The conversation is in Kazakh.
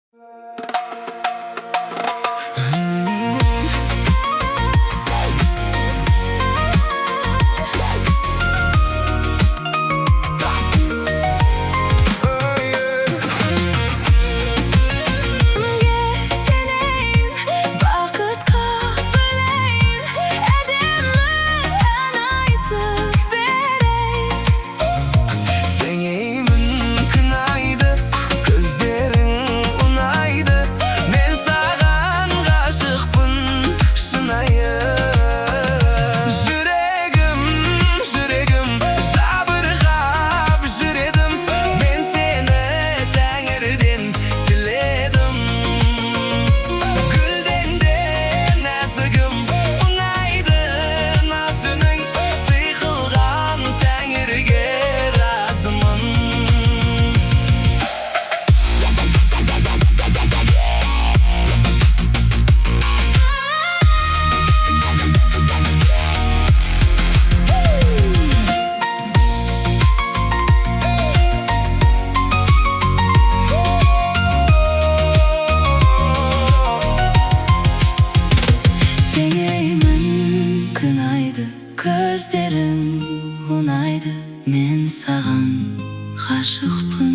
Кімге сенейін, бақытқа бөлейін, әдемі ән айтып берейін. Теңеймін күн айды, көздерің ұнайды. Мен саған ғашықпын шынайы. Жүрегім, жүрегім, жабырқап жүредім. Мен сені тәңірден тіледім. Гүлден де нәзігім, ұнайды наз үнің. Сый қылған тәңірге разымын. Теңеймін күн айды, көздерің ұнайды. Мен саған ғашықпын.